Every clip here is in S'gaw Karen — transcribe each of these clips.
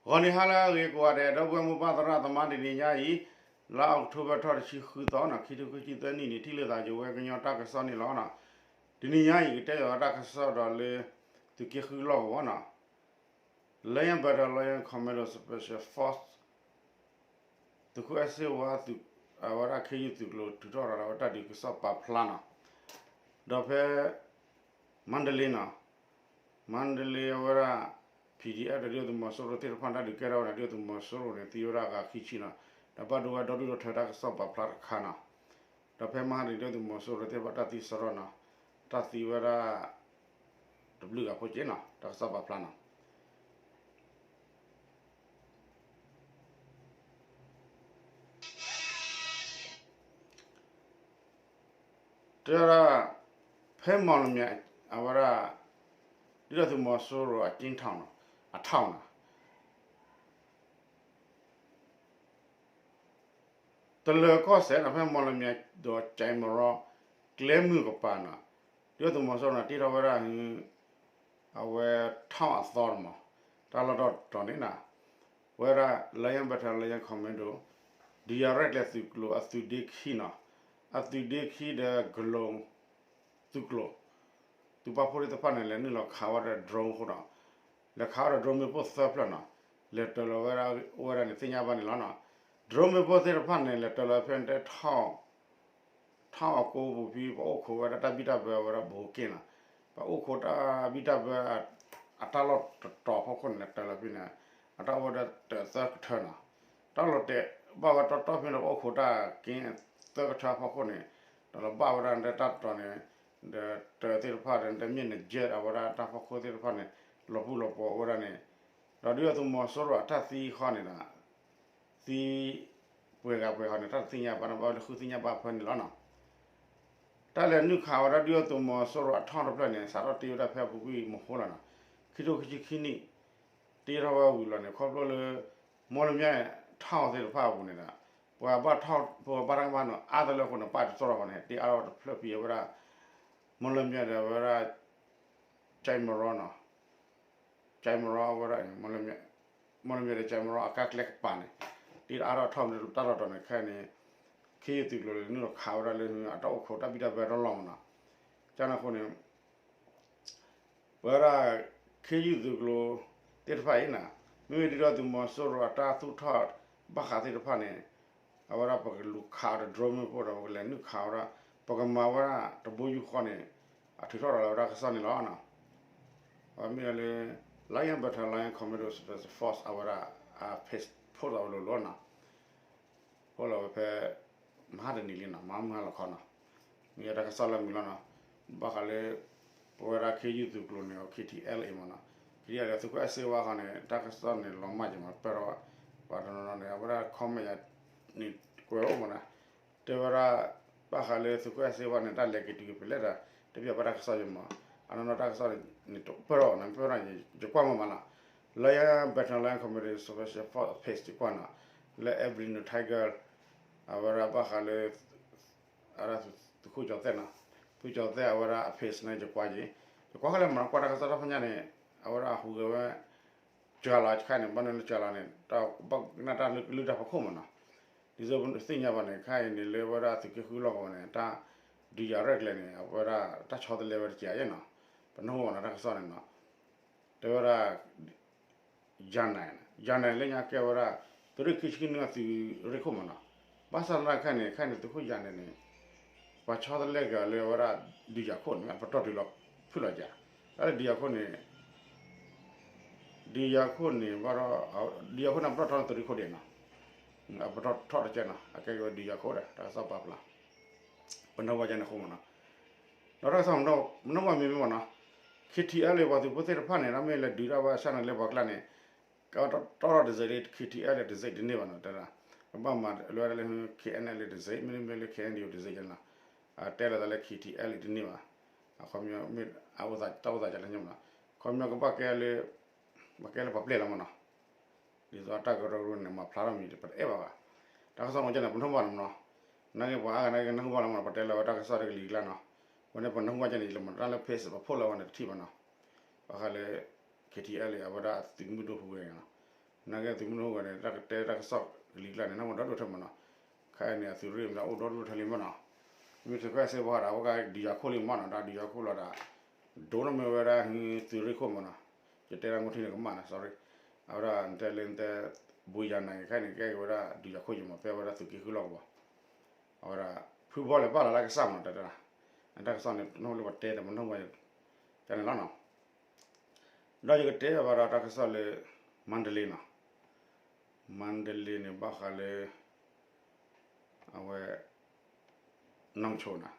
ဂီၤနံၤဟါလၢအဂ့ၤကိးဂၤဒဲး ဒီပုၢ်ဝဲၢ်မိၢ်ပၢ်သရၣ်သမါ တနံၤညါအံၤ လါအီးကထိဘၢၣ်ထီၣ်တဆံဃုသီနီၤ ခံထိခံဆံသၢနံၣ်န့ၣ် ထံၣ်လိာ်သးယဝဲကညီတၢ်ကစီၣ်န့ၣ်လီၤနီၤ. တနံၤညါအံၤ ကတဲယၤဝဲတၢ်ကစီၣ်ဒီးလၢ သုးက့ဃုလီၢ်ကဝီၤနီၤ Lion Battalion Commando Special Force သုးခိၣ်အဲၣ်စ့ဝါ အဝဲဒၣ်ခ့ယုၢ်သုးကျိၤ ထုးထီၣ်ရၤလီၤဝဲတၢ်ဒုးကစီၣ်ပာ်ဖျါနီၤ. ဒီးဖဲ မါဒလ့နီၤ မါဒလ့အဝဲဒၣ် PDF ဒီးဒုၣ်ဒါသုးမီၤစိရိၤသ့ၣ်တဖၣ်န့ၣ် တၢ်ဒုးကဲထီၣ်ဝဲန့ၣ် ဒုၣ်ဒါသုးမီၤစိရိၤန့ၣ် သံဝဲဒၣ်ဂၤခံဆံနီၤ. ဒီးဘၣ်ဒိဝဲဒီဒူၣ်ဒီထၢတၢ်ကစီၣ်ပာ်ဖျါတခါနီၤ. ဒီးဖဲမဟါန့ၣ် ဒုၣ်ဒါသုးမီၤစိရိၤသ့ၣ်တဖၣ်တၢ်သံစရီနီၤ တၢ်သံဝဲဒၣ် တဘျုးဂၤဖိက့နီၤ တၢ်ကစီၣ်ပာ်ဖျါနီၤ. တဲဝဲဒၣ် ဖဲမီၢ်လမၠဲၣ် အဝဲဒၣ် ဒုၣ်ဒါသုးမီၤစိရိၤအကၠ့ထီၣ်နီၤ အထီၣ်နီၤ တလၢၤကီၢ်စဲၣ်နီၤ ဖဲမီၢ်လမၠဲၣ်ဒီးကၠဲးမရီ ကျဲမုၢ်ကပၤနီၤ ဒုၣ်ဒါသုးမီၤစိရိၤန့ၣ် တ့ထီၣ်ဝဲဒၣ် အဝဲထီၣ်အသီတမး တၢ်လီၢ်တတီၤန့ၣ်နီၤ ဝဲဒၣ် Lion Battalion Commando ဒုးယၤရဲၣ်ကျဲၤသုးကျိၤအသုးဒ့ခံနီၤ အသုးဒ့ခံဒီးကလိၤ သုးကျိၤ သုးပာ်ဖှိၣ်သ့ၣ်တဖၣ်န့ၣ် လဲၤနုာ်လီၤခးဝဲဒၣ် drone အဃိဒီး လဲၤခးဝဲဒၣ် drone မ့ၣ်ပိၢ်သၢဖျၢၣ်နီၤ လဲၤတၢၤလီၤဝဲဒၣ်အိၣ်ဝဲဒၣ်န့ၣ် သ့ၣ်ညါဘၣ်န့ၣ်လီၤနီၤ. drone မ့ၣ်ပိၢ်သ့ၣ်တဖၣ်န့ၣ် လဲၤတၢၤလီၤဖဲတဲထီၣ် ထီၣ်အကိပူၤဖဲ ပအိၣ်ခိးဝဲဒၣ်တၢ်ဘံၣ်တၢ်ဘၢဝဲဒၣ်ဘိက့ၣ်နီၤ ပအိၣ်ခိးတၢ်ဘံၣ်တၢ်ဘၢ အတၢ်လီၢ်တတီၤဖီခိၣ်န့ၣ် လဲၤတၢၤလီၤဖဲန့ၣ် အတၢ်အိၣ်ဝဲဒၣ်တၢၤသၢကထၢနီၤ တၢ်လီၤတဲာ်ဘၣ်ဝဲတီတီဖဲန့ၣ် ပအိၣ်ခိးတၢ်က့သၢကထၢဖီခိၣ်န့ၣ် ဒီးလီၤဘၣ်ဝဲဒၣ်တၢ်တီၤန့ၣ် ဒီးတၢၤသ့ၣ်တဖၣ်ဒီး တမ့ၢ်န့ၣ် jet အဝဲဒၣ်တၢ်ဖီခိၣ်သ့ၣ်တဖၣ်န့ၣ် လီၤပူၤလီၤပှီၤအိၣ်ဝဲဒၣ်န့ၣ် ဒီးဒုၣ်ဒါသုးမီၤစိရိၤအတၢ်သံဃီန့ၣ်ဒီး သံ ပှဲၤဂၤပှဲၤဃီန့ၣ် တၢ်တသ့ၣ်ညါဘၣ် ဘၣ်လၢဃုသ့ၣ်ညါဘၣ်ဖဲန့ၣ်လီၤနီၤ. တၢ်လဲၤနုာ်ခးဝဲဒၣ်ဒုၣ်ဒါသုးမီၤစိရိၤအထီၣ်တဖျၢၣ်န့ၣ် စးထီၣ်တ့ဝဲဒၣ်ဖဲအပူၤကွံာ်မဟိလီၤနီၤ. ခံထိခံဆံခံနံၣ် တ့ထီၣ်ဝဲဝံၤလီၤန့ၣ် ခီဖျိလၢ မီၢ်လမၠဲၣ်ထီၣ်သ့ၣ်တဖၣ်အပူၤန့ၣ်ဒီး ပှၤဘၣ်ထီၣ် ပှၤဘၣ်တၢ်ကမၣ်နီၤ အါတလၢအဃိန့ၣ် ပာ်တသီၣ်ထီၣ်ဃီန့ၣ် တ့အါထီၣ်ဝဲတဖျၢၣ်ဖဲအဝဲဒၣ် မီၢ်လမၠဲၣ်ဒီးဝဲဒၣ် ကၠဲးမရီနီၤ ကၠဲးမရီအဝဲဒၣ် မီၢ်လမၠဲၣ်ဒီးကၠဲးမရီအကါကျဲကပၤန့ၣ် တ့အါထီၣ်ထီၣ်မ့ၢ်တၢ်လီၢ်တီၤန့ၣ် ခဲအံၤန့ၣ် ခ့ယုၢ်သုးကျိၤန့ၣ် နုာ်လီၤခးဝဲဒၣ်လၢ အတၢ်အိၣ်ခိးတၢ်ဘံၣ်တၢ်ဘၢတၢ်လီၢ်မနီၤ. ကန့ၣ်အဃိန့ၣ် ပဝဲဒၣ် ခ့ယုၢ်သုးကျိၤသ့ၣ်တဖၣ်အံၤန့ၣ် မ့မ့ၢ်ဒုၣ်ဒါသုးမီၤစိရိၤအတၢ်သူၣ်ထီၣ်ဘၣ်ဃးသ့ၣ်တဖၣ်န့ၣ် အဝဲဒၣ်ပကလူၤခးဒီး drone မ့ၣ်ပိၢ်ဒီး ပကလဲၤနုာ်ခးဝဲဒၣ် ပကမၤဝဲဒၣ်တဘိယူၢ်ဃီန့ၣ် အထုးထီၣ်ရၤလီၤဝဲဒၣ်ကစီၣ်န့ၣ်လီၤ. အဝဲမ့ၢ်ဒၣ်လၢ Lion Battalion Commando Special Force အဝဲဒၣ် အ page ဖိးလီၤဝဲလိၤလိၤနီၤ. ဖိးလီၤဝဲဖဲ မဟါတနံၤလံနီၤ မဟါမုၢ်ဟါလီၤခီနီၤ. မ့ၢ်ဝဲတၢ်ကစီၣ်လၢမုာ်လီၤနီၤ. ဘၣ်ဃးလၢ ပဝဲဒၣ်ခ့ယုၢ်သုးကျိၤန့ၣ် KTLA မနီၤ. KTLA သုးခိၣ်အဲၣ်စ့ဝါဃီန့ၣ် တၢ်ကစီၣ်န့ၣ်လီၤမၢ်က့ၤမး ပၢၢ်ထီၣ်ဘၣ် ပှၤတနီၤနီၤန့ၣ် အဝဲဒၣ် comment ယၤန့ၣ် ကွဲးအိၣ်မနီၤ. တဲဝဲဒၣ် ဘၣ်ဃးလၢသုးခိၣ်အဲၣ်စ့ဝါန့ၣ် တၢ်လဲၤက့ၤတုၤက့ၤဖဲလဲၣ်ဒီး တပျၢ်ဘၣ်တၢ်ကစီၣ်ယမး အနီၢ်နီၢ်တၢ်ကစီၣ်န့ၣ် ပၢၢ်ထီၣ်နီၤ ပၢၢ်ထီၣ်န့ၣ် ယကွၢ်မးမးနီၤ. Lion Battalion Commando Special Force page ယကွၢ်နီၤ လၢ Albino Tiger အဝဲဒၣ်ဘၣ်ဃးလၢ အဝဲဒၣ်သုးခိၣ်ကၠီၤသဲၣ်နီၤ သုးခိၣ်ကၠီၤသဲၣ်အဝဲဒၣ်အ page န့ၣ် ယကွၢ်က့ၤ ယကွၢ်ခဲလၢာ်မး ကွၢ်တၢ်ကစီၣ်တၢ်ဖးညါန့ၣ် အဝဲဒၣ်ဟူးဂဲၤဝဲ စှၤလီၤခါန့ၣ် ဘၣ်န့ၣ်လၢစှၤလီၤန့ၣ် တၢ်ဘၣ်ကနၣ်တၢ်လၢကလုၢ်တၢ်ဖီခိၣ်မးနီၤ. ဒ်သိးပသ့ၣ်ညါဘၣ်န့ၣ် ခါအံၤန့ၣ် လၢဝဲဒၣ်သုးက့ဃုလီၢ်ကဝီၤန့ၣ် တၢ်ဒုးယၤရဲၣ်ကျဲၤန့ၣ် အဝဲဒၣ်တၢ်ဆီတလဲဝဲတက့ၢ်ယဲနီၤ. ပနၢ်ဟူဘၣ်နီၤ တၢ်ကစီၣ်န့ၣ်နီၤ တဲဝဲဒၣ် ယၤနဲၣ် ယၤနဲၣ်လၢညါကဲဝဲဒၣ် သုးရ့ၣ်ခံဆံနွံအသုးရ့ၣ်ခိၣ်မးနီၤ. ဘၣ်ဆၣ်သနာ်က့န့ၣ် ခဲအံၤန့ၣ် သုးခိၣ်ယၤနဲၣ်န့ၣ် ပှၤဆီတလဲက့ၤအီၤလၢအဝဲဒၣ် ဒုးယၤခိၣ်န့ၣ် အပတီၢ်တုၤလီၤဖုၣ်လီၤယၤ တၢ်လၢဒုးယၤခိၣ်န့ၣ် ဒုးယၤခိၣ်န့ၣ် ဘၣ်ဒီး ဒုးယၤခိၣ်န့ၣ် အပတီၢ်ထီန့ၣ်သုးရ့ၣ်ခိၣ်ဒဲးနီၤ. အပတီၢ်ထီတကဲနီၤ အကဲက့ၤဝဲဒုးယၤခိၣ်ဒီး တၢ်ကစီၣ်ပာ်ဖျါ ပနၢ်ဟူဘၣ်ကဲန့ၣ်အဃိမးနီၤ. ဒီးတၢ်ကစီၣ် ပနၢ်ဟူဘၣ်မ့ၢ်မ့ၢ်မးနီၤ KTLA ပှၤသုးဖိသ့ၣ်တဖၣ်န့ၣ် တၢ်မ့ၢ်လဲၤဒုးတၢ်ဘၣ်ဆၣ်န့ၣ်လၢပှၤကျါန့ၣ် ကတီၢ်တစဲးလၢ KTLA တစဲးတန့ၢ်ဘၣ်နီၤ တဲဒၣ် ကဘၣ်မၤလၢဝဲဒၣ်လၢ KNLA တစဲး မ့တမ့ၢ်လၢ KNDO တစဲးကဲနီၤ တဲလီၤသးလၢ KTLA တန့ၢ်ဘၣ် အခီပညီ မ့ၢ်အအိၣ်သးတၢ်အိၣ်သးကလဲၣ်ညါမးနီၤ အခီပညီကဘၣ်ကဲလၢ ဘၣ်ကဲလၢပှၤပျဲလီၤမးနီၤ ဒ်သိးတၢ်ကရၢကရိန့ၣ် မၤဖျါထီၣ်မံၤတပတအဲၣ်ဘၣ်ဘၣ်. တၢ်ကစီၣ်မ့ၢ်ကဲန့ၣ် ပနၢ်ဟူဘၣ်န့ၣ်မးနီၤ နာ်က့ပှၤအါဂၤနာ်က့နၢ်ဟူဘၣ်လီၤမးနီၤ ပတဲလီၤဝဲတၢ်ကစီၣ်တကလံၤကျါနီၤ ဝဲန့ၣ်ပနၢ်ဟူဘၣ်ကဲန့ၣ် ယလၢမးတၢ်လၢ page ပဖိးလီၤဝဲန့ၣ်တထံၣ်ဘၣ်နီၤ ဘၣ်ဃးလၢ KTLA အဝဲဒၣ်အသုးမုၢ်ဒိၣ်ဟူးဂဲၤနီၤ နာ်က့သုးမုၢ်ဒိၣ်ဂၤန့ၣ် တၢ်ကတဲတၢ်ကစီၣ်လံၤကျါန့ၣ် နီၢ်မဒီဒိၣ်ထဲမးနီၤ, ခဲအံၤန့ၣ် အသုးရ့ၣ်မးဒီးအိၣ်ဒီဒိၣ်ထဲလံမးနီၤ, မ့ၢ်သုးခီၣ်စ့ၢ်ကီးဒီး အဝဲကဒုးယၤခိၣ်လံမးနီၤ, တၢ်ဒုးယၤခိၣ်လီၤဒီး ဒိၣ်နီၢ်မ့ၢ်ဝဲဒၣ်သုးရ့ၣ်ခိၣ်မးနီၤ, ယတဲဒၣ်မူထံန့ၣ်ကမၣ်နီၤ sorry, အဝဲဒၣ်တဲလၢတဲ ဘိယၤနၤက့ၤခဲအံၤန့ၣ် ကဲက့ၤဝဲဒၣ်ဒုးယၤခိၣ်ယမး ဖဲဝဲဒၣ်သုးက့ဃုလီၢ်ကဝီၤ, အဝဲဒၣ် ဖုဘီလဲၤဘၣ်လီၤလၢကစၢ်မးနီၤ တဲတၢ်, တၢ်ကစီၣ်န့ၣ် နီၢ်လၢပတဲတမနီၢ်မ ကန့ၣ်လီၤနီၤ, ဒီးယကတဲဘၣ်ဒီးတၢ်ကစီၣ်လၢ မါဒလ့နီၤ, မါဒလ့န့ၣ် ဘၣ်ဃးလၢ အဝဲ နီၣ်ဆိနီၤ,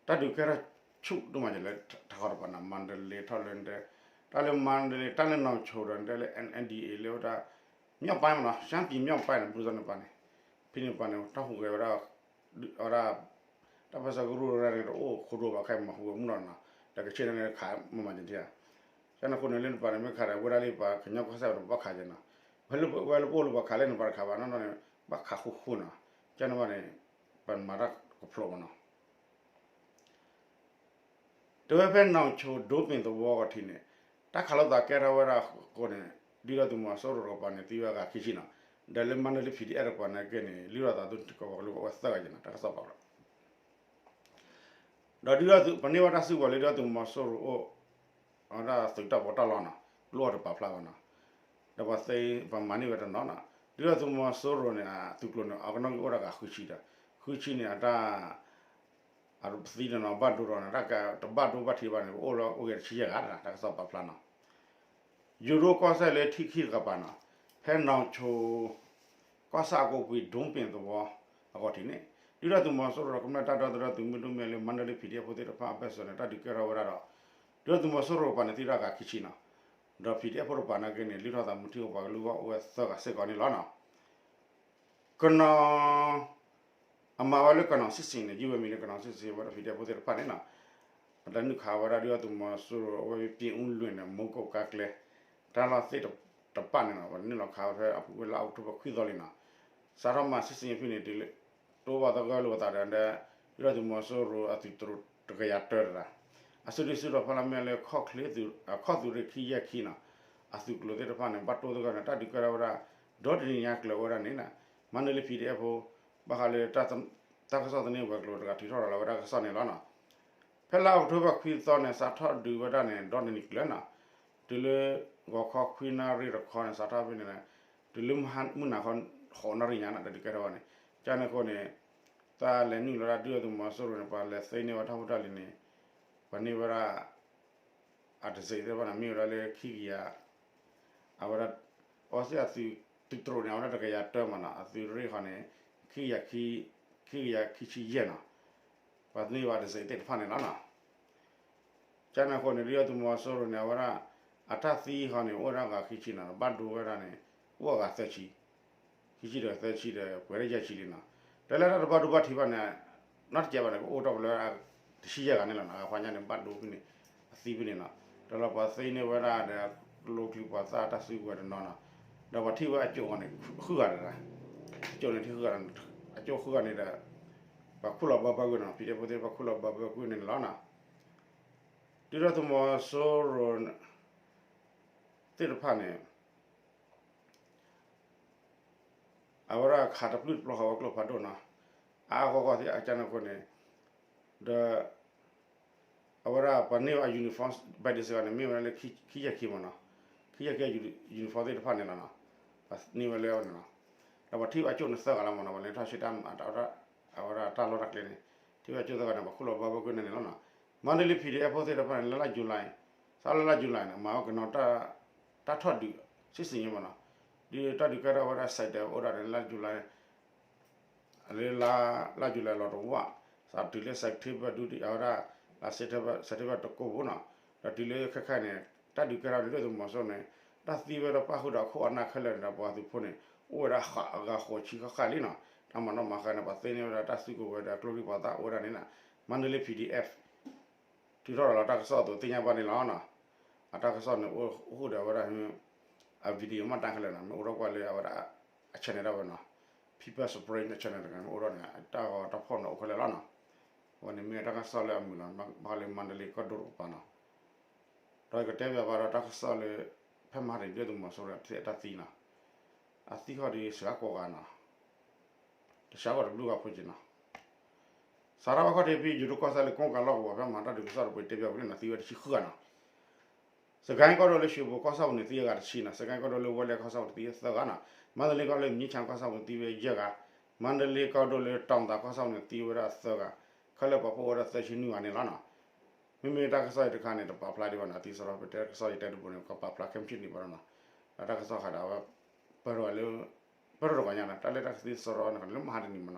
တၢ်ဒုးကဲထီၣ်ဆူၣ်ဒိၣ်မးလၢ ထးခီတပၤနီၤ, မါဒလ့ထီၣ်လၢ တၢ်လၢမါဒလ့ တၢ်လၢနီၣ်ဆိဒီး တဲလၢ NDAA လၢဝဲဒၣ် မြောက်ပိုင်းမးနီၤ, ရှမ်းပြည်မြောက်ပိုင်းန့ၣ် ဘူးသီန့ၣ်ပၤန့ၣ်, ဖဲန့ၣ်ပၤန့ၣ် တၢ်ဟူးဂဲၤဝဲဒၣ် အဝဲဒၣ် တၢ်ပၢဆှၢကရူၢ်ကရၢန့ၣ် တအိၣ်ခိးဒိၣ်ဘၣ်ခဲအံၤ မၤဟူးဂဲၤမုၢ်နီၤနီၤ, ဒီးကဆ့ၣ်န့ၣ်ခးမၤမၤန့ၣ်ထံၣ်ဧါ, ကန့ၣ်အဃိန့ၣ် လၢန့ၣ်ပၤန့ၣ် မ့ၢ်ခးဒီး ဝဲဒၣ်လၢပှၤကညီကီၢ်စဲၣ် ပဘၣ်ခးက့ၤနီၤ, ဝဲလၢပအိၣ်လၢပှၤခးလၢန့ၣ် ပှၤတခးဘၣ်နီၢ်နီၢ်န့ၣ် ဘၣ်ခးဃူဃူနီၤ, ကန့ၣ်ဘၣ်န့ၣ် ပမၤတၢ်ကဖျိးမးနီၤ တဲဝဲဖဲနီၣ်ဆိ ဒိပ့ၤသဝီအဂီၢ်ထံးန့ၣ် တၢ်ခးလိာ်သးကဲထီၣ်ဝဲဒၣ်အဃိန့ၣ် ဒုၣ်ဒါသုးမီၤစိရိၤတကပၤန့ၣ် သံဝဲအဂၤခံဆံနီၤ, ဒီးလၢမါဒလ့ PDF တကပၤနာ်က့န့ၣ် လုၢ်ထီၣ်သးသုးတကပၤကလူၤအိၣ်ဝဲသၢဂၤက့ၤနီၤ တၢ်ကစီၣ်ပာ်လီၤ ဒီးဒုၣ်ဒါသုး ပှၤန့ၢ်ဝဲတၢ်စုကဝဲၤလၢဒုၣ်ဒါသုးမီၤစိရိၤအိၣ် အဝဲဒၣ်သုးတၢ်ပီးတၢ်လီနီၤ ကျိအီၤတပာ်ဖျါဘၣ်နီၤ, ဒီးပှၤသ့ပှၤမၤန့ၢ်ဝဲတနီၤနီၤ, ဒုၣ်ဒါသုးမီၤစိရိၤန့ၣ် အသုးကျိၤန့ၣ် အကနီၣ်က့ၤအိၣ်ဒီးဂၤဃုဆံဒီး ဃုဆံန့ၣ် အတၢ် အပသံတနီၤဘၣ်ဒိဒီးန့ၣ် တၢ်ကတဘၣ်ဒိဘၣ်ထံးဘၣ်န့ၣ် ပအိၣ်လၢအိၣ်က့ၤတဆံယဲၢ်ဂၤနီၤ တၢ်ကစီၣ်ပာ်ဖျါနီၤ ယိၤဒိၣ်ကီၢ်စဲၣ်လၢထံခံတကပၤနီၤ, ဖဲနီၣ်ဆိ ကီၢ်ဆၣ်အကိးကွံာ် ဒိပ့ၤသဝီအဂီၢ်ထံးန့ၣ် ဒုၣ်ဒါသုးမီၤစိရိၤဒီးကမျၢၢ်တၢ်ဒီသဒၢသုးမုၢ်ဒိၣ်မ့ၢ်လၢမါဒလ့ PDF ဖိသ့ၣ်တဖၣ်အဘၢၣ်စၢၤန့ၣ် တၢ်ဒုးကဲထီၣ်ဝဲဒၣ်ဒီး ဒုၣ်ဒါသုးမီၤစိရိၤတကပၤန့ၣ် သံဝဲဒၣ်ဂၤခံဆံနီၤ, ဒီး PDF ဖိတကပၤနာ်က့န့ၣ် လုၢ်ထီၣ်သးမူထံကပၤကလူၤဘၣ်အိၣ်ဝဲသၢဂၤစ့ၢ်ကီးန့ၣ်လီၤနီၤ ကနီၤ အမၤဝဲလၢကနီၤစံစ့န့ၣ် ယုၢ်ဝဲမံၤလၢကနီၤစံစ့ဝဲဒီး PDF ဖိသ့ၣ်တဖၣ်န့ၣ်နီၤ, အတၢ်နုာ်ခးဝဲဒၣ်ဒုၣ်ဒါသုးမီၤစိရိၤ အဝဲ ပြင်ဦးလွင် န့ၣ် မူကိးကါကျဲ တၢ်လီၢ်သ့ၣ်တဖၣ်န့ၣ်နီၤ ပှၤနုာ်လီၤခးဝဲဖဲအပူၤကွံာ်လါအီးကထိဘၢၣ်ခွံသီလံနီၤ, စးထီၣ်မၤစံစ့ဖဲန့ၣ် တုၤလၢတအိၣ်ဘၣ်သဂၢၢ်လိာ်သးဒီး ဒုၣ်ဒါသုးမီၤစိရိၤအသုးတရူးတကယၤတၢတဂၤ အစုဒုၣ်စုတီၤဖီလာ်မ့ၢ်လၢ ခီၣ်သုးရ့ၣ်ခံယဲၢ်ခံနီၤ, အသုးကျိၤသ့ၣ်တဖၣ်န့ၣ် ဘၣ်တိၢ်သဂၢၢ်န့ၣ် တၢ်ဒုးကဲထီၣ်ဝဲဒၣ် ဒီတနံၤညါကျၢၤဝဲဒၣ်န့ၣ်နီၤ, မါဒလ့ PDF ဖိ ဘၣ်ဃးလၢ တၢ်ကစီၣ်သန့ဝဲၤကျိၤတဂၤထုးထီၣ်ဒီးလီၤဝဲဒၣ်ကစီၣ်န့ၣ်လီၤနီၤ, ဖဲလါအီးကထိဘၢၣ်ခွံသီန့ၣ် စးထီၣ်ဒုးဝဲဒၣ်န့ၣ် ဒီတနံၤကျၢၤနီၤ, တုၤလၢ ဂီၤခီခွံနၣ်ရံၣ်တခီန့ၣ် စးထီၣ်ဖဲန့ၣ် တုၤလၢမုၢ်နၤခီ ဃိးနၣ်ရံၣ်ညါနီၤ တၢ်ဒုးကဲထီၣ်ဝဲန့ၣ်, ကန့ၣ်အဃိန့ၣ် တၢ်လဲၤနုာ်လီၤဒၣ်ဒုၣ်ဒါသုးမီၤစိရိၤန့ၣ် ပှၤလဲၤသ့န့ၢ်ဝဲတၢ်ဖိတၢ်လံၤန့ၣ် ပှၤန့ၢ်ဝဲဒၣ် အတစဲးသ့ၣ်တဖၣ်န့ၣ် မ့ၢ်ဝဲဒၣ်လၢခံကယၤ အဝဲဒၣ် အီစ့ၣ်အသုး သုးတရူးန့ၣ် အဝဲဒၣ်တကယၤတၢမးနီၤ, အသုးရ့ၣ်ဃီန့ၣ် ခံကယၤ ခံကယၤခံဆံယဲၢ်နီၤ, ပှၤန့ၢ်ဝဲတစဲးသ့ၣ်တဖၣ်န့ၣ်လီၤနီၤ. ကန့ၣ်အဃိန့ၣ် ဒုၣ်ဒါသုးမီၤစိရိၤန့ၣ် အဝဲဒၣ် အတၢ်သံဃီန့ၣ် အိၣ်ဝဲဒၣ်ဂၤခံဆံနီၤ, ဘၣ်ဒိဝဲဒၣ်န့ၣ် အိၣ်အဂၤသၢဆံ ခံဆံဒီးသၢဆံဒီး ပှဲၤဒၣ်ယဲၢ်ဆံလံနီၤ. တၢ်လၢတၢ်တဘၣ်ဒိဘၣ်ထံးဘၣ်န့ၣ် နီတစဲးဘၣ်န့ၣ် ကအိၣ်ထီၣ်ပလၢ တဆံယဲၢ်ဂၤန့ၣ်လီၤနီၤ. အဂၤဖးညါန့ၣ် ဘၣ်ဒိဖဲန့ၣ် အသံဖဲန့ၣ်နီၤ. တၢ်လၢပှၤသ့န့ၢ်ဝဲဒၣ်ဒီး ကျိချံမျိာ်သၣ်တၢ်စုကဝဲၤတနီၤနီၤ. ဒီးပှၤထံၣ်ဝဲအကၠိၣ်ဃီန့ၣ် ဃုဂၤတဂၤ, အကၠိၣ်န့ၣ်ထံၣ်ဃုဂၤ, အကၠိၣ်ဃုဂၤန့ၣ်ဒီး ပှၤခူၣ်လီၤဘၢဘၢကွံာ်နီၤ, ဖံးဒဲဖိသ့ၣ် ပှၤခူၣ်လီၤဘၢဘၢကွံာ်န့ၣ်လီၤနီၤ. ဒုၣ်ဒါသုးမီၤစိရိၤ သ့ၣ်တဖၣ်န့ၣ် အဝဲဒၣ်ခးတပျုၢ်တပျီဃီဝဲကျိဖးဒိၣ်နီၤ, အါအါဂီၢ်ဂီၢ်သ့ၣ်အကန့ၣ်အဃိန့ၣ်, ဒီး အဝဲဒၣ်ပှၤန့ၢ်ဝဲအ uniform ဘၣ်ဒ့စ့ၢ်ကီးန့ၣ် မ့ၢ်ဝဲဒၣ်လၢခံယဲၢ်ခံမ့ၢ်နီၤ, ခံယဲၢ်ခံ uniform သ့ၣ်တဖၣ်န့ၣ်လီၤနီၤ, ပှၤန့ၢ်ဝဲလၢအဝဲန့ၣ်နီၤ, ဒီးပှၤထံၣ်ဝဲအကၠိၣ်န့ၣ်သၢဂၤလီၤမ့ၢ်နီၤ, ပှၤလဲၤထီၣ်ဆှၢတၢ် အဝဲဒၣ်တၢ်လီၢ်တၢ်ကျဲန့ၣ် ထံၣ်ဝဲအကၠိၣ်သၢဂၤန့ၣ် ပှၤခူၣ်လီၤဘၢဘၢကွံာ်န့ၣ်န့ၣ်လီၤနီၤ. မါဒလ့ ဖံးဒဲဖိ သ့ၣ်တဖၣ်န့ၣ် လၢလါယူၤလံ, စးလၢလါယူၤလံန့ၣ် မၤဝဲကနီၤ တၢ်ထီၣ်ဒုး စစ်ဆင်ရေးမ့ၢ်နီၤ, ဒ်တၢ်ဒုးကဲထီၣ်ဝဲဒၣ် စဲးတဲၤ အိၣ်ဒၣ်န့ၣ် လါယူၤလံ လၢ လါယူၤလံလီၤတဝၢ်, စးတုၤလၢ September ဒုတိယ အဝဲဒၣ် လါ September တကိးပူၤနီၤ, ဒီးတုၤလၢခဲခါန့ၣ် တၢ်ဒုးကဲထီၣ်န့ၣ် ဒုၣ်ဒါသုးမီၤစိရိၤန့ၣ် တၢ်သံဝဲဒၣ်ပၣ်ဃုာ်ဒီးအခိၣ်အနၢ်ခဲလၢာ်န့ၣ်ဒီး ပှၤသုးဖိန့ၣ် အိၣ်ဝဲဒၣ်ဃၣ်အဂၤဃိးဆံဃၣ်ဃၣ်လံနီၤ, တၢ်မၤနီၣ်မၤဃါန့ၣ် ပှၤသ့န့ၢ်ဝဲဒၣ်တၢ်စုကဝဲၤဒီးကျိချံမျိာ်သၣ်အိၣ်ဝဲဒၣ်န့ၣ်နီၤ, မါဒလ့ PDF ထုးထီၣ်ဒီးလီၤတၢ်ကစီၣ်အသိးသ့ၣ်ညါဘၣ်န့ၣ်လီၤနီၤ, အတၢ်ကစီၣ်န့ၣ် အိၣ်ဃုာ်ဒီးဝဲဒၣ် အ video မ့ၢ်တၢ်ခဲလၢာ်နီၤ, မ့ၢ်အိၣ်ထီၣ်ကွၢ်လၢအဝဲဒၣ် အ channel ဒၣ်ဝဲနီၤ, People Spring အ channel တဂၤ မ့ၢ်အိၣ်ထီၣ်န့ၣ် တၢ်ဂီၤတၢ်ဖီၣ်န့ၣ်အိၣ်ခဲလၢာ်လီၤနီၤ, အဝဲန့ၣ်မ့ၢ်တၢ်ကစီၣ်လၢအမုာ်လီၤ ဘၣ်ဃးလၢမါဒလ့ကီၢ်ဒိၣ်တကပၤနီၤ, ဒီးကတဲဘၣ်ဘၣ်ဒီးတၢ်ကစီၣ်လၢ ဖဲမဟါတနံၤ ဒုၣ်ဒါသုးမီၤစိရိၤအတၢ်သံနီၤ, အသံခီၣ်ဒုးစှၤကိးဂၤနီၤ, တစှၤဂီၢ်တဘျုးဂၤဖိက့နီၤ. စးထီၣ်ဝဲခီၣ်ထံးဖဲ ယိၤဒိၣ်ကီၢ်စဲၣ်လၢကိကးလီၢ်ကဝီၤဖဲမၤတၢ်ဒုးကစီၣ်တပှ့ၤတဲဘၣ်ဝံၤန့ၣ်နီၤ သံဝဲတဆံဃုဂၤနီၤ. စကဲကီၢ်ဒိၣ်လၢရွှေဘိုကီၢ်ဆၣ်ပူၤန့ၣ် သံအဂၤတဆံနီၤ, စကဲကီၢ်ဒိၣ်လၢဝဲလဲၣ်ကီၢ်ဆၣ်ပူၤန့ၣ် သံသၢဂၤနီၤ, မန္တလေးကီၢ်ဒိၣ်လၢမြင်းခြံကီၢ်ဆၣ်ပူၤန့ၣ် သံဝဲယဲၢ်ဂၤ, မန္တလေးကီၢ်ဒိၣ်လၢတောင်သာကီၢ်ဆၣ်ပူၤန့ၣ် သံဝဲဒၣ်သၢဂၤ, ခဲလၢာ်ပာ်ဖှိၣ်ဝဲဒၣ်သၢဆံနွံဂၤန့ၣ်လီၤနီၤ. မ့မ့ၢ်တၢ်ကစီၣ်အံၤတခါန့ၣ် တပာ်ဖျါဒံးဘၣ်နီၤ, သံစရီပတဲကစီၣ်ယတဲတပူၤန့ၣ် ကပာ်ဖျါခဲမုၢ်ဆ့ၣ်န့ၣ်ဘၣ်နီၤ, ဒီးတၢ်ကစီၣ်ဃးဒီးအဝဲ ပၢၢ်ထီၣ်လၢ ပၢၢ်ထီၣ်တကီၢ်ညါနီၤ, တၢ်လၢတၢ်ကသံစရီန့ၣ် လၢမဟါတနံၤမနီၤ,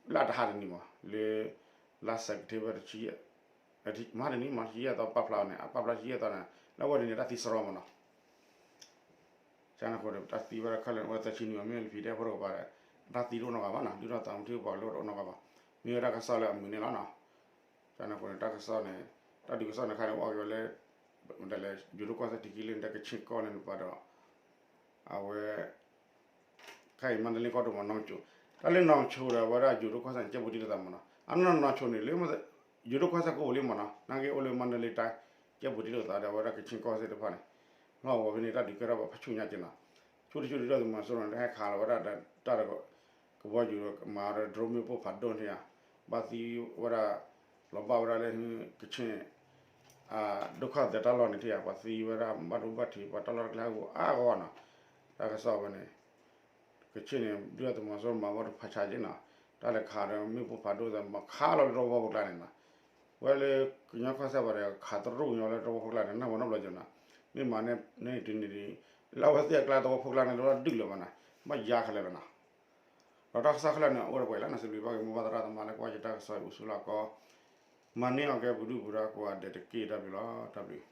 လၢအတဟါတနံၤမး လၢ လါစဲးပထ့ဘၢၣ်တဆံ မဟါတနံၤမး ဆံယဲၢ်သီပာ်ဖျါန့ၣ် အပာ်ဖျါဆံယဲၢ်သီန့ၣ် လၢအဝဲန့ၣ်န့ၣ် တၢ်သံစရီမနီၤ. ကန့ၣ်အဃိဒီး တၢ်သံဝဲဒၣ်ခဲလၢာ်န့ၣ် အိၣ်ဝဲသၢဆံနွံဂၤ, မ့မ့ၢ်လၢဖံးဒဲဖိတကပၤဒီး တၢ်သံတအိၣ်နီတဂၤဘၣ်နီၤ, ဒုၣ်ဒါသုးမုၢ်သံၣ်ဘိလၢအိၣ်နီတဂၤဘၣ်, မ့ၢ်ဝဲဒၣ်ကစီၣ်လၢအမုာ်န့ၣ်လီၤနီၤ. ကန့ၣ်အဃိန့ၣ် တၢ်ကစီၣ်န့ၣ် တၢ်ဒုးကစီၣ်န့ၣ်ခါန့ၣ် အိၣ်က့ၤဝဲလၢ ဒ်လဲၣ် ယိၤဒိၣ်ကီၢ်စဲၣ်ထံးက့လၢန့ၣ် ကခ့ၣ်ကီၢ်န့ၣ်တပၤဒီး အဝဲ ခဲအံၤ မန္တလေးကီၢ်ဒိၣ်မနီၤဆိ, တၢ်လၢနီၤဆိဒီး အဝဲဒၣ်ယိၤဒိၣ်ကီၢ်စဲၣ်န့ၣ် ကဲဘူးတံၢ်လိာ်သးမနီၤ, အနီၢ်နီၤဆိန့ၣ်လၢ ယိၤဒိၣ်ကီၢ်စဲၣ်ကအိၣ်လံမနီၤ, နာ်က့အိၣ်လၢမန္တလေးတိုင်း ကဲဘူးတံၢ်လိာ်သးဒီး အဝဲဒၣ်ကခ့ၣ်ကီၢ်စဲၣ်တဖၣ်န့ၣ်, လီၢ်ကဝီၤဖဲန့ၣ် တၢ်ဒုးကဲထီၣ်ဘၣ်ဖးဆူၣ်ညါက့နီၤ, ဆူၣ်တဆူၣ်ဒုၣ်ဒါသုးမီၤစိရိၤန့ၣ် တဟဲခးလီၤဝဲဒၣ်ဒီးတၢ်ဒီး ကဘီယူၤဒီးမၤဒီး drone မ့ၣ်ပိၢ်ဖးဒိၣ်န့ၣ်ဧါ, ဘၣ်သံဝဲဒၣ် လီၤဘၣ်ဝဲဒၣ်လၢ ကခ့ၣ် ဒိၣ်ခီၣ်သဲးတၢ်လီၢ်န့ၣ်ထံၣ်ဧါ, ပှၤသံဝဲဒၣ်ဘၣ်ဒိဘၣ်ထံး ပှၤတၢ်လီၢ်တၢ်ကျဲဟဲဂီၤအါဂီၢ်နီၤ, တၢ်ကစီၣ်ဝဲန့ၣ် ကခ့ၣ်န့ၣ် ဒုၣ်ဒါသုးမီၤစိရိၤမၤဘၣ်တဖးဆါက့နီၤ, တၢ်လဲၤခးဒီးမ့ၣ်ပိၢ်ဖးဒိၣ်သဲး မၤခးလီၤလၢတဝီဖိကျါန့ၣ်နီၤ, ဝဲလၢကညီကီၢ်စဲၣ်ပှၤဒီး ခးတရူၢ်ကညီလၢတဝီဖိကျါန့ၣ် နီၢ်ဝဲနီတဘျီက့နီၤ, မ့ၢ်မၤန့ၢ်န့ၢ်တုၤန့ၣ်ဒံး လၢအဝဲသ့ၣ်အကျါတဝီဖိကျါန့ၣ် တဝီဒုၣ်လၢၤဘၣ်နီၤ, ဘၣ်ယါခဲလၢာ်လီၤနီၤ. ဒီးတၢ်ကစီၣ်ခဲလၢာ်န့ၣ် အိၣ်ဒီးပှဲၤလံနီၤ, စံးဘျုးဘၣ်က့ၤမိၢ်ပၢ်သရၣ်သမါလၢကွၢ်ယတၢ်ကစီၣ်အံၤ အိၣ်ဆူၣ်လီၤကီး, မၤန့ၢ်အီၤကဲပဒုၣ်ပဒါကိးဂၤဒဲးတက့ၢ် တၢ်ဘျုးလီၤ, တၢ်ဘျုး.